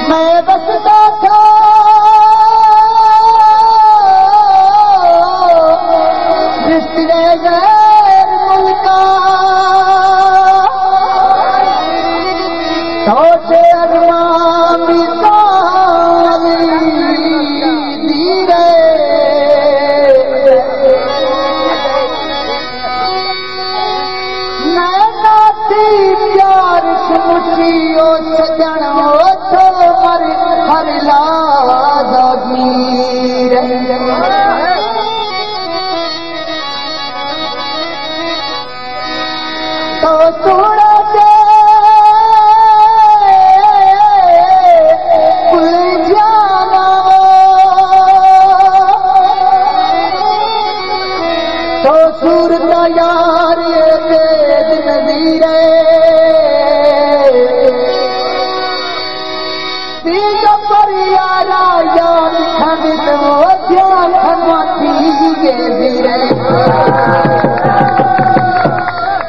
میں بستا تھا رشتے غیر ملکا، تو تے ارمان مثال دی رہے۔ نیناتی پیار سمجھی او سجن، او تو مر ہر لحظہ گیر۔ تو سوڑا دے کل جانا، تو صورت یار یہ تیج نظیر ہے۔ تیج پر یارا یاد کھنت وہ دھیان کھنواتی یہ زیرے۔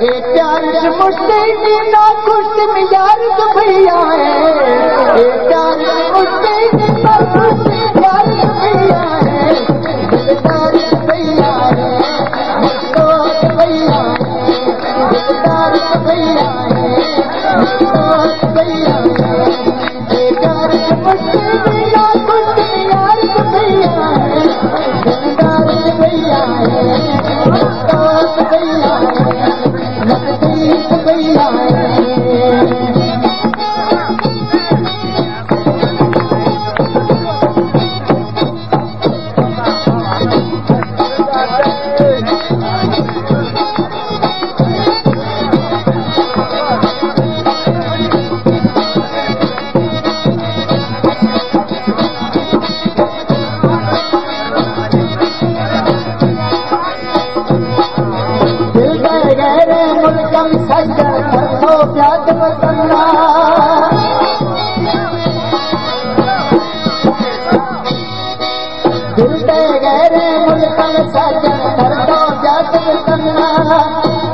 اے پیار مشتے نہ کشت میں یار تو بھیا ہے۔ اے پیار مشتے نہ کشت میں یار تو بھیا ہے۔ دلدار تو بھیا ہے، مستور تو بھیا ہے، دلدار تو بھیا ہے، مستور تو بھیا ہے۔ دل دے غیر ملکم سجن، کر تو پیاد وطن۔ دل دے غیر ملکم سجن، کر تو پیاد وطن۔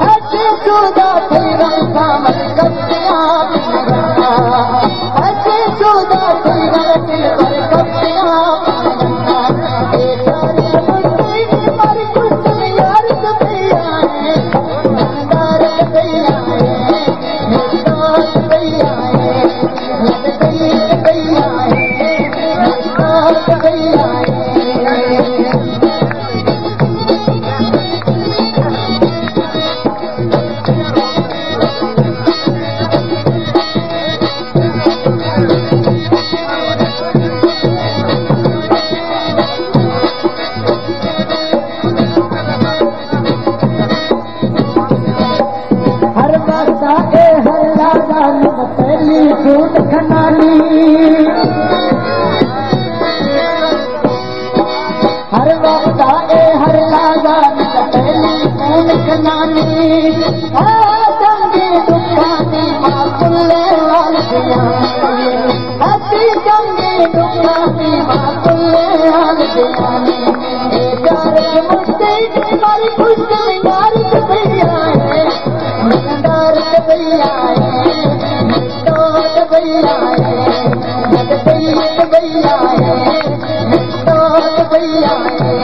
ہر چیز جدا تھی رنگ سامل کپتیاں۔ ہر وقت اے ہر لحظہ نہ پہلی جھوٹ کھنانی۔ ہر وقت اے ہر لحظہ نہ پہلی جھوٹ کھنانی۔ آ جنگی دکھانی ماں کلے والدیانی۔ ہسی جنگی دکھانی ماں کلے والدیانی۔ اے پیار مشتے ماری خوش یار تو بھیا ہے، مزیدار تو بھیا ہے، مستور تو بھیا ہے، مزیدار تو بھیا ہے، مستور تو بھیا ہے۔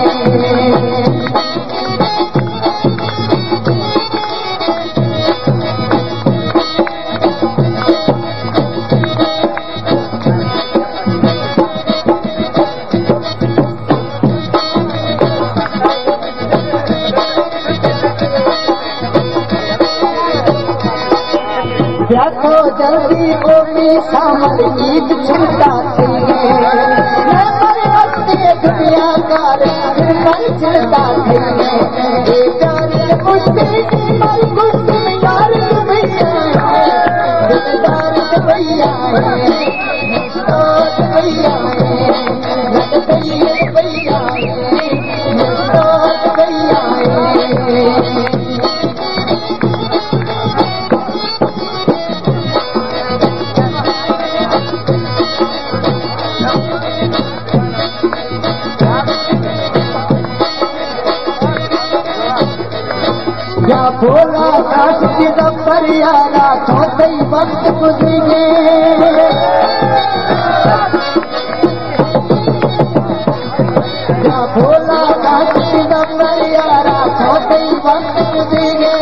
بیا تو جلدی او می سامل عید چھڑتا تھئی ہے۔ میں پر وقت دنیا کار پھر مر چھڑتا تھئی ہے۔ اے پیار مشتے مر گشت یار تو بھیا ہے۔ دلدار تو بھیا ہے۔ بھولا کاش کہ دبر یارا، تو تئی وقت گزرگے۔ یا بھولا کاش کہ دبر یارا، تو تئی وقت گزرگے۔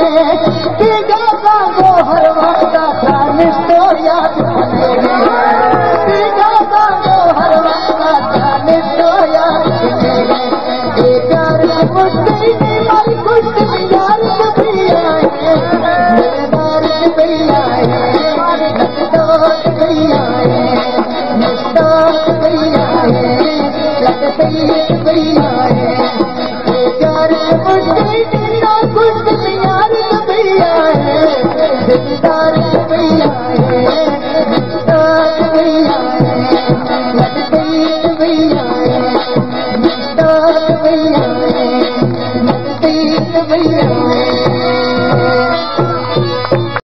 بیگا زانگو ہر وقت تھا نشتو یاد کنگے۔ بیگا زانگو ہر وقت تھا نشتو یاد کنگے۔ اے پیار مشکل مر کشت یار بھیا ہے، دلدار بھیا ہے، دوست بھیا ہے، مشتاق بھیا ہے، لطیف بھیا ہے۔ اے پیار مشکل مر کشت یار بھیا ہے، دلدار بھیا ہے، مشتاق بھیا ہے، لطیف بھیا ہے۔